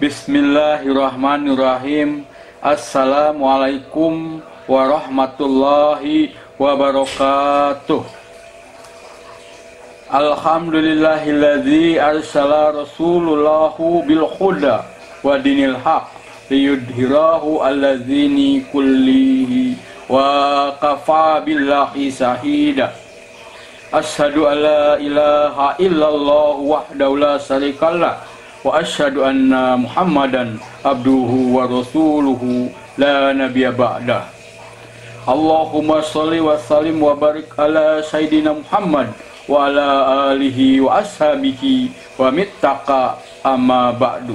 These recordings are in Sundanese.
Bismillahirrahmanirrahim. Assalamualaikum warahmatullahi wabarakatuh. Alhamdulillahilladzi arsala rasulallahu bil huda wa dinil haq liyudhirahu alladzini kullihi wa kafa billahi syahida. Asyhadu an la ilaha illallah wahdahu la syarikalah wa asyhadu anna Muhammadan abduhu wa rasuluhu la nabiyya ba'dah. Allahumma sholli wa sallim wa barik ala sayyidina Muhammad wa ala alihi wa ashabihi wa mittaqa, amma ba'du.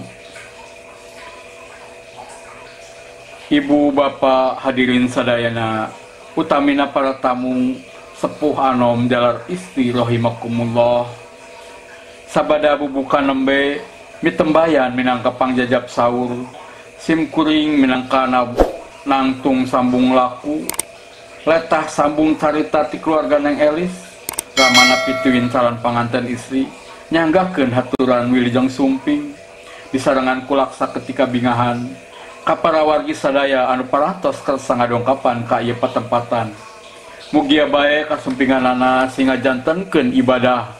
Ibu bapak hadirin sadayana, utamina para tamu sepuh anom jalar istri rahimakumullah. Sabada bubuka nembe mitembayan minangka pangjajap saur, simkuring minangka nangtung sambung laku, letah sambung carita ti keluarga Neng Elis, ramana pituin calon panganten istri, nyanggakeun haturan wilujeng sumping, disarengan kulaksa ketika bingahan, kapara wargi sadaya anu parantos kersa ngadongkapan ka ieu patempatan. Mugia bae kasumpinganana singa jantenkeun ibadah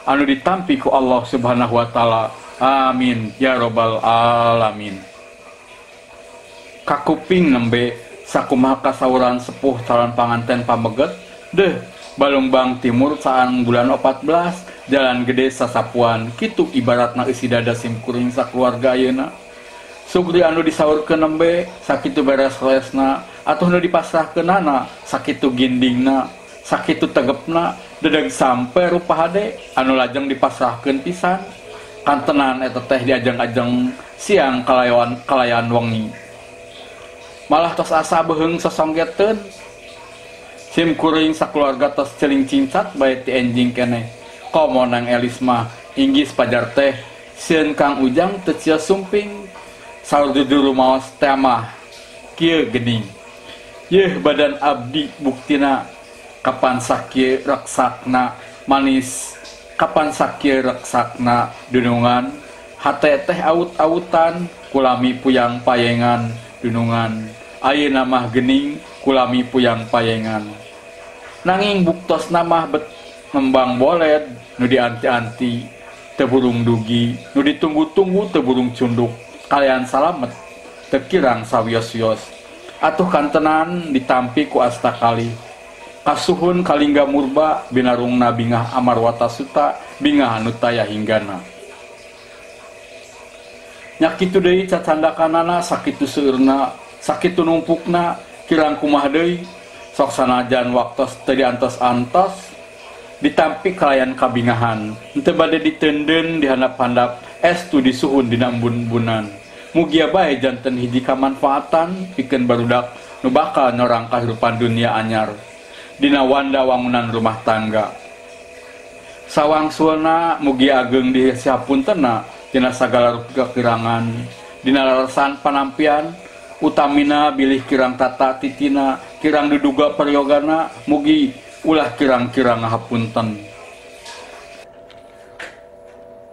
anu ditampi ku Allah Subhanahu wa taala. Amin ya robbal alamin. Kakuping nembe sakumaha kasauran sepuh calon panganten pameget deh Balongbang Timur saang bulan 14 jalan gede sasapuan kitu ibaratna eusi dada simkuring sakeluarga ayeuna. Sugri anu disaurkeun nembe sakitu beres-beresna atuh nu dipasrahkeunana sakitu gindingna sakitu tegepna dedeg sampe rupa hade anu lajeng dipasrahkeun pisan kantenan eta teh diajeng-ajeng siang kalayan wengi malah tos asa beheung sasonggeteun. Sim kuring sakeluarga tos celing cincat bae ti enjing keneh. Komo Nang Elis mah inggis pajar teh sieun Kang Ujang teu cios sumping. Saur jujur rumaos teh mah kieu geuning. Yeuh badan abdi buktina kapan sakieu reksakna manis, kapan sakieu reksakna dunungan, hate teh aut-autan kulami puyang payengan dunungan. Ayeuna mah geuning kulami puyang payengan. Nanging buktosna mah bet ngembang boled nu dianti-anti teu burung dugi, nu ditunggu-tunggu teu burung cunduk, kalian salamet teu kirang sawios-wios. Atuh kantenan ditampi ku asta kali. Kasuhun kalingga murba binarungna bingah amarwata suta bingah anu taya hinggana. Nya kitu deui cacandakanana sakitu seueurna, sakitu numpukna, kirang kumaha deui. Sok sanajan waktos teu diantos-antos ditampi kalayan kabingahan. Henteu bade diteundeun dihandap-handap estu disuhun dina embun-embunan. Mugia bae janten hiji kamanfaatan pikeun barudak nu bakal nyorang kahirupan dunia anyar dina wanda wangunan rumah tangga. Sawangsulna mugi ageng dihapuntenna tina sagala rupi kakirangan dina lalesan panampian utamina bilih kirang tata titina kirang duduga peryogana mugi ulah kirang-kirang ngahapunten.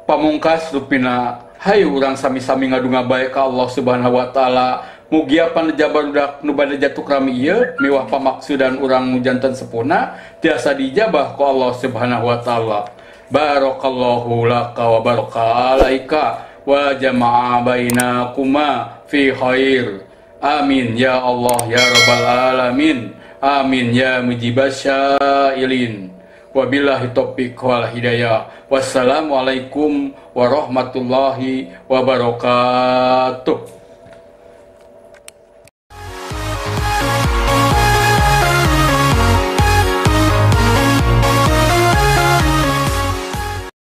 Pamungkas rupina hayu urang sami-sami ngadunga bae ka Allah Subhanahu wa taala. Mugia paneja barudak nu bade jatuh rami ieu miwah pamaksudan urang nu janten sepuhna tiasa diijabah ku Allah Subhanahu wa taala. Barakallahu laka wa baraka alaika wa jama'a bainakuma fi khair. Amin ya Allah ya rabbal alamin. Amin ya mujibasyailin. Wabillahi taufiq wal hidayah. Wassalamualaikum warahmatullahi wabarakatuh.